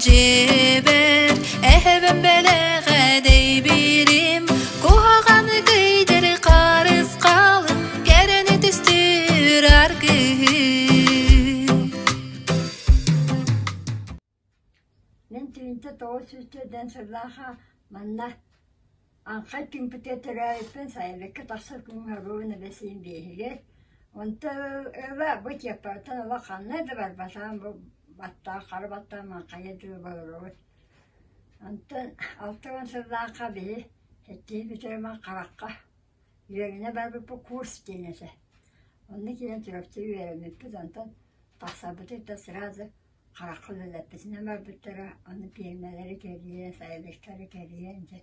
Дьиэбэр эһэбэм бэлэҕэ дэйбиирим, куһаҕаны кыйдыр харысхалым, кэрэни түстүүр аргыһым. Мин түүнтэ 904 сыллааха манна Аҥхай түҥпүтэ төрөөбүппүн сайылыкка тахсар күҥҥэ ровно бэсиин биэһигэр. Онтон ыла бу Чыаппараттан ыла ханна да барбатаҕым бу баттаах хара баттаах маҥхайа дуу олоробут. Онтон 60 сыллаахха биһи сэттиһи бүтэрэмэн харахха үөрэнэ барбыппыт курс диэн этэ. Онно киирэн Чурапчы үөрэммиппит онтон тахсарбытыттан сразу харахха үлэлэппитинэн барбыттара, ону пиэрмэлэри кэрийэн, сайылыктары кэрийэн дьэ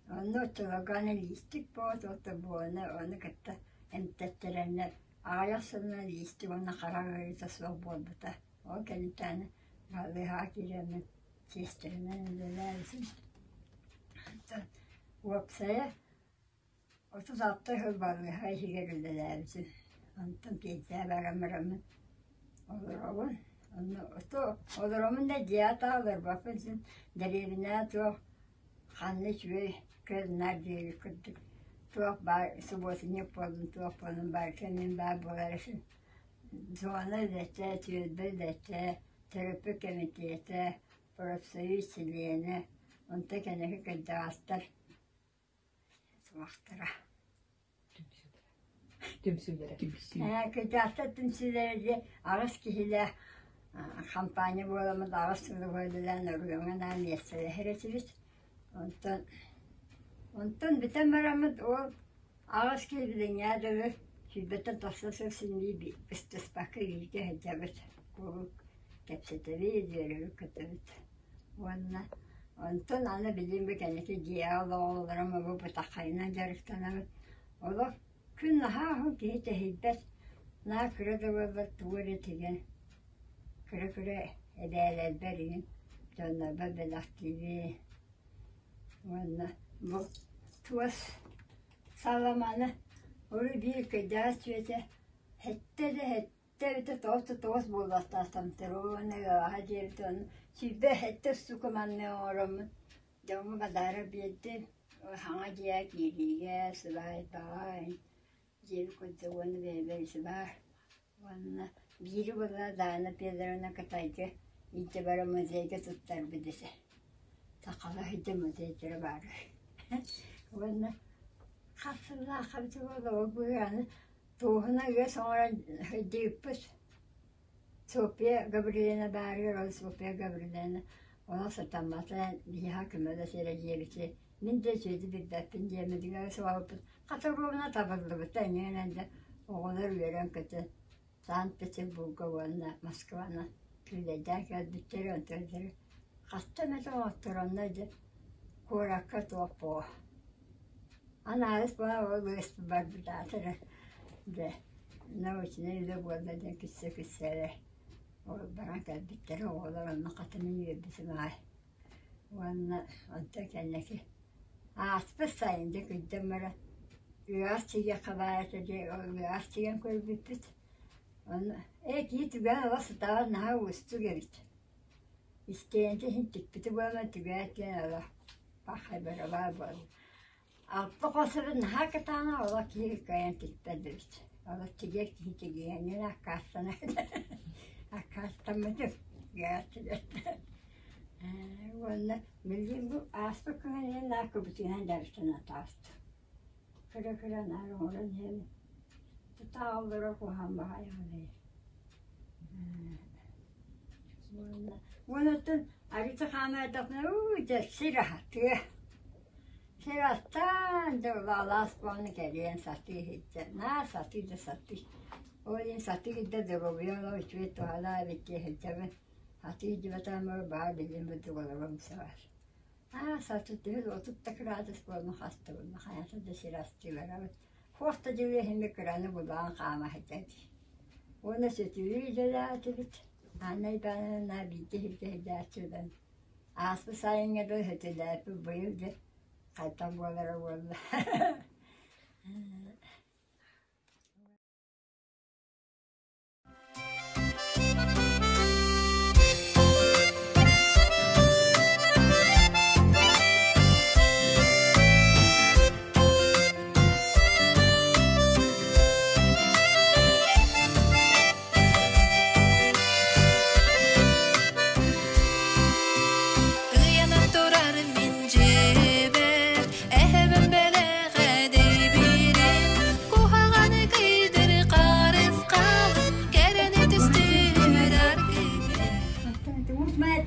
онно оччолорго аны лиистик буолт уонна буону ону кытта эмтэттэрэннэр аҕыйах сылынан лиистик уонна харах ыарыыта суох буолбута. Ол кэнниттэн аны балыыһаҕа киирэммин сиэстэрэнэн үлэлээбитим. Онтон уопсайа 36 сыл балыыһа иһигэр үлэлээбитим. Онтон пенсияҕа баран бараммын олоробун. Онно олоробун да дьиэҕэ таах олорбоппун син дэриэбинэҕэ туох ханна үчүгэй көр-нар диэбит курдук туох баар субуотунньук буоллун туох буоллун барыта мин баар буолар син зона үлэтэ, түөлбэ үлэтэ, төрөппүт кэмитиэтэ, профсоюз чилиэнэ, онтон кэнники кырдьаҕастар Суохтара. Түмсүүлэрэ. Ээ, кырдьаҕастар түмсүүлэрэ диэн аҕыс киһилээх хампаанньа буоламмыт аҕыс сылы үлэлээн оройуоҥҥа анаан миэстэлэһэр этибит. Онтон онтон бүтэн бараммыт ол аҕыс киһи билиҥҥээ дылы сүүрбэттэн тахса сыл син биир быстыспакка бииргэ сылдьабыт. Куруук кэпсэтэбит, үөрэбит-көтөбүт. Уонна онтон аны билигин бу кэнники дьиэҕэ олоҕолорум бу бытаххайынан дьарыктанабыт. Олох күн наһаа уһун киһи тэһийбэт, наар кыра да буоллар тугу эрэ тигэн, кыра-кыра эбээлэрбэр игин дьоннорбор бэлэхтиибин. Уонна бу туос саламаны урут биир кырдьаҕас дьүөтэ сэттэ да сэттэ эбэтэ тоҕус да тоҕус буолуохтаахтамтар уонна ыаҕаһа диэбит ону 27 устуука манна оҥороммут дьоҥҥо бадаара биэрдим саҥа дьиэ киириигэ сыбаайбаҕа дьиэбит курдук уонна бэйэбэр сыбаар уонна биири буолла Даана Федоровна Кытайга илдьэ баран музейга туттарбыт этэ сахалар сылдьа музейдара баар уонна хас сыллаахха эбитэ буолла ол быһыаны Туоһуна ыас оҥорон сылдьыыппыт. Софья Гаврильевна баарыгар ол Софья Гаврильевна олох сатаммата биһиэхэ көмөлөс эрэ диэбити. Мин да үчүгэйдик билбэппин диэммитигэр суолбут хата оруобуна табыллыбыта инньэ да оҕолор үөрэн-көтөн Санкт-Петербурга уонна Москваны күүлэйдээн кэлбиттэрэ онтон хаста эмэтэ оҥоттороннор дьэ куоракка туох буо Анаалыс буолан ол ыаспыт барбытаатара дьэ научнай үлэ буолла диэн күссе-күссе эрэ ол баран кэлбиттэрэ оҕолор онно хата мин үөрбүтүм аҕай уонна онтон кэнники ааспыт сайын дьэ кырдьан баран ыаҕас сийиэххэ баар этэ дьэ ол ыаҕас сийэн көрбүппүт онно ээ киһи түгээн олох сытаҕар наһаа уустук эбит истиэнэтэ иһин тикпитэ буолан түгээт диэн олох Пахай-барабаа буолла. Алта хосору наһаа кытаанах олох киһи кыайан тикпэт эбит. Олох тигэр киһи тигиэнньэн аккаастанар. Аккаастаммытым. Уонна билигин бу ааспыт күһүн наар кыбытыынан дьарыктана таҕыстым. Кыра-кыра наар оҥорон иһэбин. Тутаах олорор куһаҕан баҕайы Уонна оттон арыыта хаамаатахпына уу дьэ сир аһатыа. Сир астаан дьэ алаас буолан кэлиэн сатыы сылдьар. Наар сатыы да сатыы. Ол иһин сатыы сылдьар доруобуйа олох үчүгэй туһалаах эбит дии сылдьабын. Сатыы сылдьыбатаҕым баар билим бурдук олоруом сөҕөр. Аа сатыы төһө 30 да кыраадыс буолан хастыбын хайата да сир астыы барабыт. Туох да дьыл иһин кыраны булаан хаама сылдьар дии. Уонна сөтүөлүү үлэлээтибит. Анна Ивановна бииргэ сиргэ сылдьааччыбын. Ааспыт сайыҥҥа да сөтүөлээппит быйыл дьэ хайдах буолара буолла.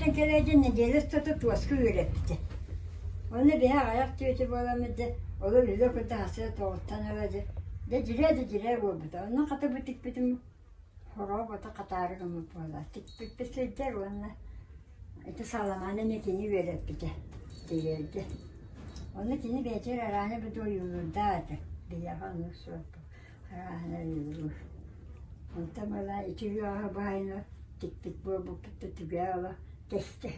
Тиийэн кэлээдьин нэдиэлэ устата туоска үөрэппитэ. Онно биһи аҕыйах түөтэ буоламмыт дьэ, олор үлэ курдук хасыа тоҕуттан ыла дьэ, дьэ дьирээ да дьирээ буолбута. Онно хата бу тикпитим хороҕо бото хатаары гыммыт буолла. Тикпиппит сылдьар уонна ити саламааны эмиэ кини үөрэппитэ тириэрдэ. Онно кини бэйэтигэр арааны бу ойуулуурдаах этэ. Биһиэхэ оннук суох арааһына ойуулуур. Онтон ыла ити үөҕэ баайына тикпит буолбуппут да түгээ ыла тэстэ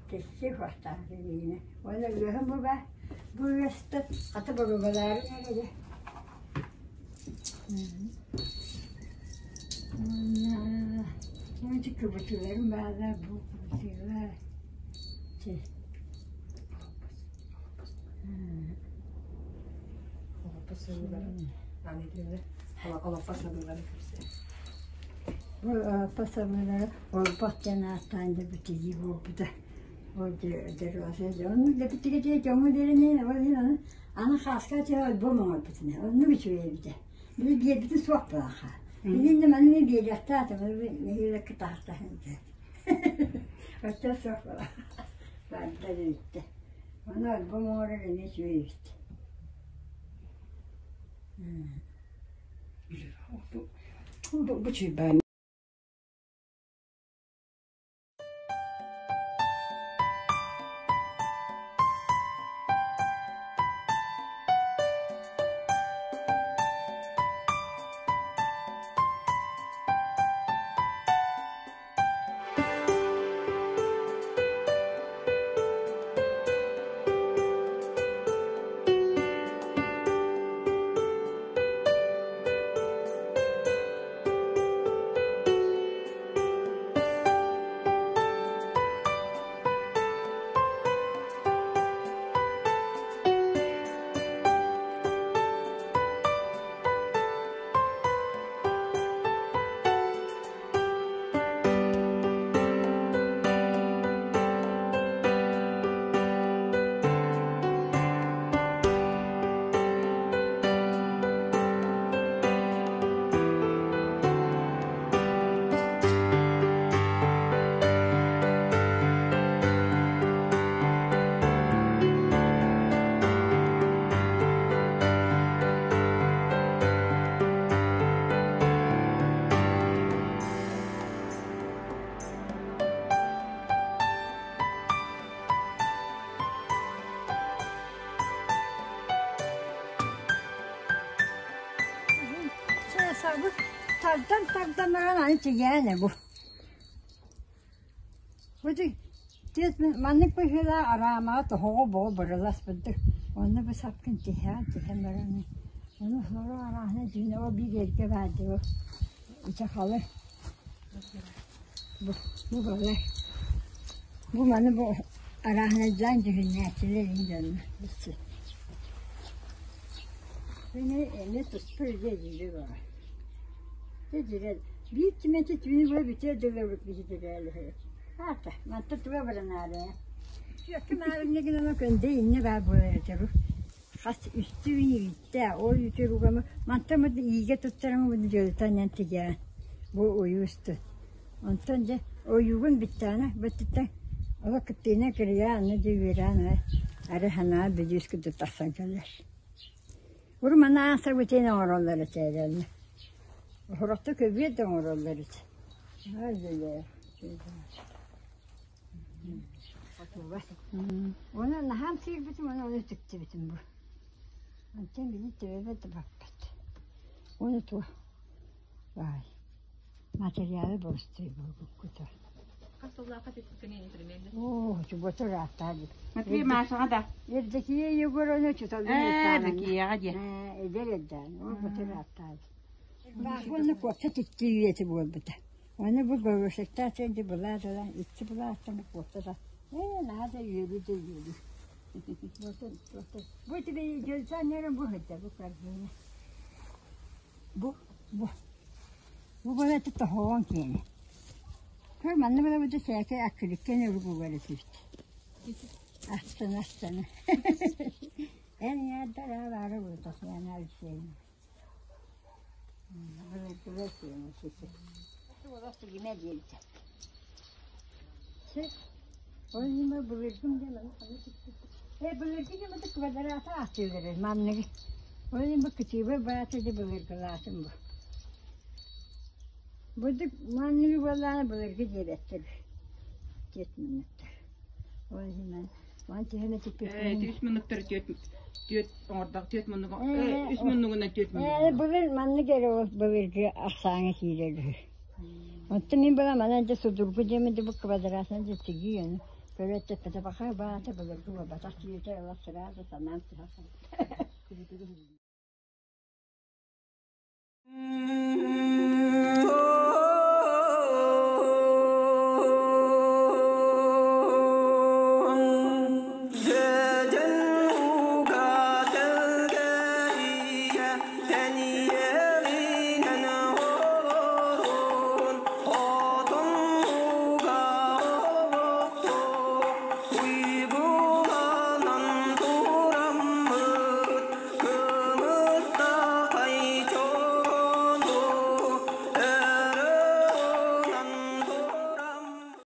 тэстиэ суохтаах билигинэ. Уонна үөһүм бу баар. Бу үөстэн хата боруобалаары эрэ. Уонна ити кыбытыыларым бааллар бу кыбытыылар. Бу олоппос сабыылара олбох диэн ааттаан дьэ битигии буолбута. Ол дьэ оннук да битигэ дьэ дьоҥҥо биэрэн ол иһин аны аны хааска дьэ альбом оҥорбутун оннук үчүгэй эбитэ. Били биэрбитин суох буолан хаал. Иннинэ маны мин биэриэхтээх этим, нэһиилэ кытаахтаһын дьэ. Оччо суох буолан барда бүттэ. Ону альбом оҥорор эмиэ үчүгэй эбит. Бу чуйбаан Тардан тардан баран аны тиийээн бу. Бу маннык быһыылаах араамаҕа тоһоҕо буо бырыласпыттык. Онно бу сапкын тиһээн тиһэн баран ону сорох арааһына дьиҥэ ол биир эргэ баар дии ити халы бу бу балай бу маны бу арааһынайдаан дьүһүннээччилэр иһин дьонно иччи Мин эмиэ туспа үлэ дьиибэ баҕар. Дьэ дьиибэ биир түмэти түүнү быһа бүтүөр дылы бүтүтэлэһэр. Аата, мантан туга баранаары ээ. Сүөккэ маарыҥҥа гынан көндө иннэ баар буолар этэ бу. Хас үстүү үүттээх, ол үүтү угама мантан бу иигэ туттаран бу дьөлүтэн тигээн бу уйуу устун. Онтон дьэ ойуугун бүттэҕинэ быттыттан олох кыттыына кырыйа аны дьэ үөрээн ары санаа бүдүүс курдук тахсан кэлэр. Урут манна аан сабытыйан оҥороллор этэ эрэнэ. Сорохтор көбүөр да оҥороллор этэ. Уонна наһаам сиирбитим уонна ону үтүктүбүтүм бу. Онтон били төбөбөр да баппат. Уонна туох баай материалы боростуой буолбуккута. Хас сыллаахха түспүккүнүй примерно? Оо, чугас ырааттаа дии. Матвей Машаҕа да? Евдокия Егоровна чуталын Ээ, Евдокияҕа диэ. Ээ, эдэр эрдээн, ол бутур ырааттаа дии. Уонна куопса тиктии үйэтэ буолбута. Аны бу горошектаах сэнди былаат ылан, икки былааттан куопса да, ээ, наһаа да үөрүү да үөрүү. Бу тебе дьөлсөөн бу сылдьар бу корзина. Бу, бу. Бу балаты тоһоҕон киэнэ. Көр манна балабыты сээкэй аккырыккан өрүгүгэр этибит. Астына астына. Эн яардара баара буотахлаана Алексеевна. Былыргыла сиэнэ сити. Ол иһин былыргым диэн аны ханна сиппит. Ээ былыргы диэн квадраты ааттыыллар манныгы. Ол иһин бу кытыыба баата дьэ былыргылаатым бу. Бурдук манныгы буоллаҕына былыргы диэбэттэр түөрт муннуктар. Ол иһин ман түһэн этиппиппин. Үс муннуктар түөрт түөрт оҥордох түөрт муннугу үс муннугунан түөрт муннугу. Ээ былыр маннык эрэ ол былыргы ахсааҥа киирэр үһү. Оттон мин була манан дьэ судургу диэмин дьэ бу квадратынан дьэ тигии ону көрөөт эппэтэ баха баата былыргы буолбатах киһитэ ыла сразу санаам түһэ.